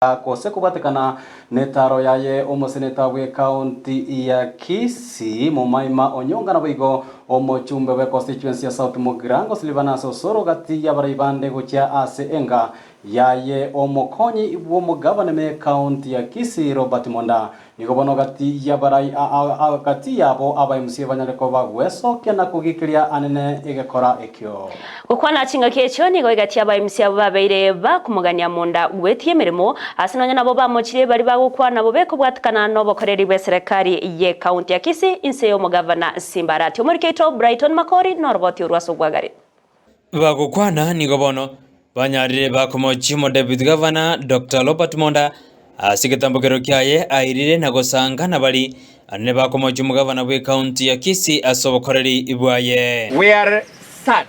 Gose kobwatekana netaro yaye omoseneta bw'ecounty ya Kisii Momaima Onyonga naboigo omochumbe bwe constituency ya South Mugirango Silvanus Osoro gati y'abarai bande gochia ase enga yaye omokonyi bw'omogavana me county ya Kisii Robert Monda. Nigo bono gati y'abarai gati yabo aba MCA banyare koba gwesokia na kogikiria anene egekora ekio. Gokwana chingaki echio nigo egati aba MC abwo babeire bakomogania monda gwetia emeremo ase nonya nabo bamochire baria bagokwana bobe kobwatikana nobokoreri bw'eserekari ye county ya Kisii inse y'omogavana Simba Arati. Omoriki oito Brighton Makori noroboti orwo ase obwagare. Bagokwana nigo bono banyarire bakomochia omodeputy governor Doctor Robert Monda ase egetambokero kiaye airire na gosanga nabari anene bakomochia omogavana bw'ecounty ya Kisii ase obokoreri bwaye. We are sad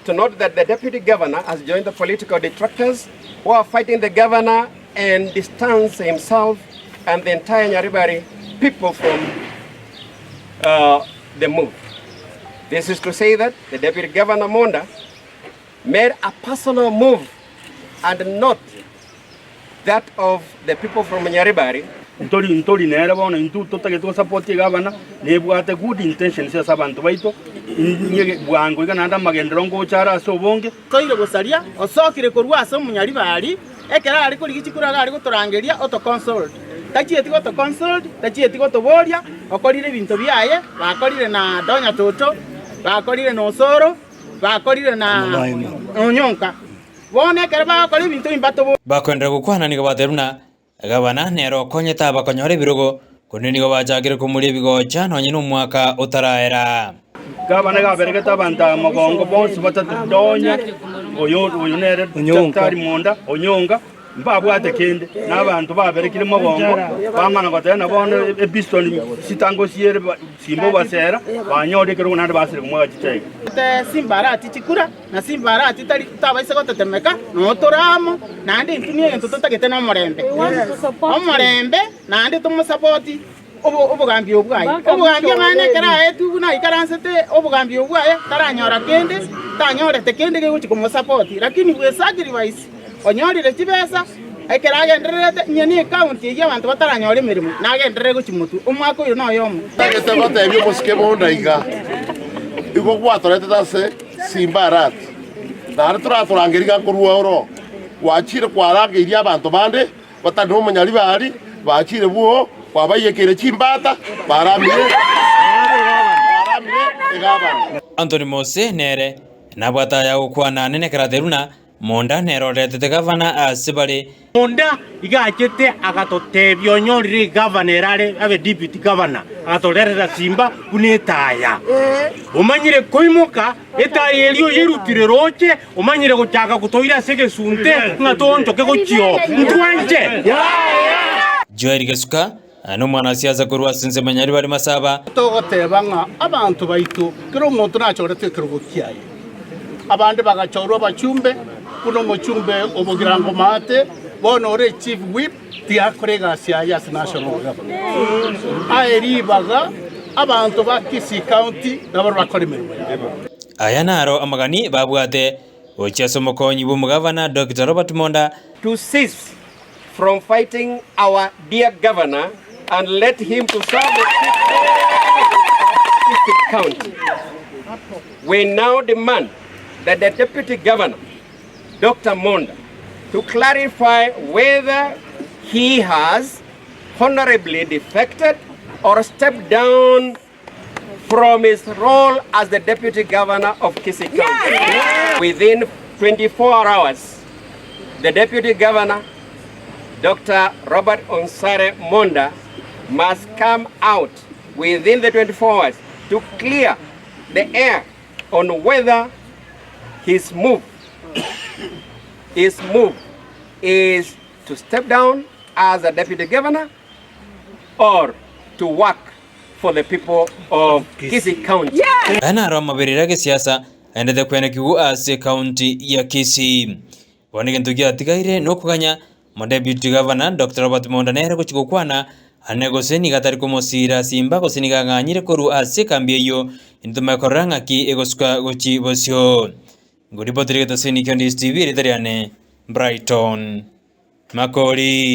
to note that the deputy governor has joined the political detractors who are fighting the governor and distance himself and the entire Nyaribari people from uh, the move. This is to say that the deputy governor Monda made a personal move and not that of the people from Nyaribari. Ntori ntori nere bono intwe totagete gosupport egavana nebwate good intentions ase abanto baito inye bwango iga naende amagenderero ngocha are ase obonge. Toire gosaria, osokire korwa ase omonyaribari, ekero are korigia chikura iga are gotorangeria oto consult. Tachieti goto consult, tachieti gotoboria, okorire ebinto biaye, bakorire na Donya Toto, bakorire na Osoro, bakorire na Onyonka. Bono ekero bagokora ebinto ebi mbatoborie. Bakoenderera gokwana nigo batebire buna gavana nere okonyete abakonyora ebirogo, korende nigo bachakire komoria ebigocha nonye nomwaka otaraera. Gavana iga aberegete abanto aba mogongo bonsi batato, Donya, oyo oyo nere Daktari Monda, Onyonga, Mbabwate kende, na abanto baberekire mogongo, bamana goteba na bono episton chitangosiere simba obasera, banyorire ekerogo naende basire komwaga chichega. Simbarati chikura, na simbarati tari tabaisa gotetemeka, noo tore amo, naende intwe negento totagete nomorembe. Omorembe, naende tomosapoti obogambi obwo bwaye. Obogambi amang'ana ekero aetwe buna aikaransete obogambi obwo bwaye, taranyora kende, tanyorete kende kegochia komosapoti, lakini bwe sacrifice onyorire chibesa, ekero agendererete onye ne ecounty eyio abanto bataranyora emeremo, nagenderere gochia motwe, omwaka oyo noyomo. Ntagete gotebia omosike bonda iga, Igo gwatoretete ase Simba Arati, naende toratorangerie iga nkorua oro. Gwachire kwarangeirie abanto bande batari nomonyaribari, bachire bwoo, kwabaiyekeire chimbata, baramire baramire egabana. Anthony Mose nere nabwate aya gokwana anene ekero atebirie buna Monda nere oretete gavana ase bare. Monda iga achete agatotebia onyorire egavana ere are abe deputy governor, agatorerera simba buna etaya. Omanyire koimoka etaya eria oyerutire roche, omanyire gochaka gotoira ase egesunte ng'a toonchoke gochia oo. Ntwanche? Joel Gesuka, nomwanasiasa korwa ase ensemo ya Nyaribari Masaba. Togoteba ng'a abanto baito, kera omonto nachorete ekerogo kiaye. Abande bagachorwa abachumbe, buna omochumbe o Bogirango Maate, bono ore chief whip, tiakora egasi yaye ase national government. Aye ribaga abanto ba Kisii County nabaro bakore emeremo yabo. Aya naro amagani babwate gochia ase omokonyi bw'omogavana Dokita Robert Monda. To cease from fighting our dear governor and let him to serve the people of Kisii County. We now demand that the deputy governor, Dr. Monda, to clarify whether he has honorably defected or stepped down from his role as the deputy governor of Kisii County. Yes! Within 24 hours, the deputy governor, Dr. Robert Onsare Monda, must come out within the 24 hours to clear the air on whether his move, his move is to step down as a deputy governor or to work for the people of Kisii County. Aya naro amaberero agesiasa aendete kwenekigwa ase ekaunti ya Kisii. Bono egento giatigaire nokoganya Omodeputy Governor Doctor Robert Monda nere gochia gokwana ane gose nigo atari komosiira simba gose nigo ang'anyire korwa ase ekambi eyio intomanye korora ng'aki egosuka gochia bosio. Ngoripotera egetaseni kia Ndisi TV erieta riane Brighton. Makori.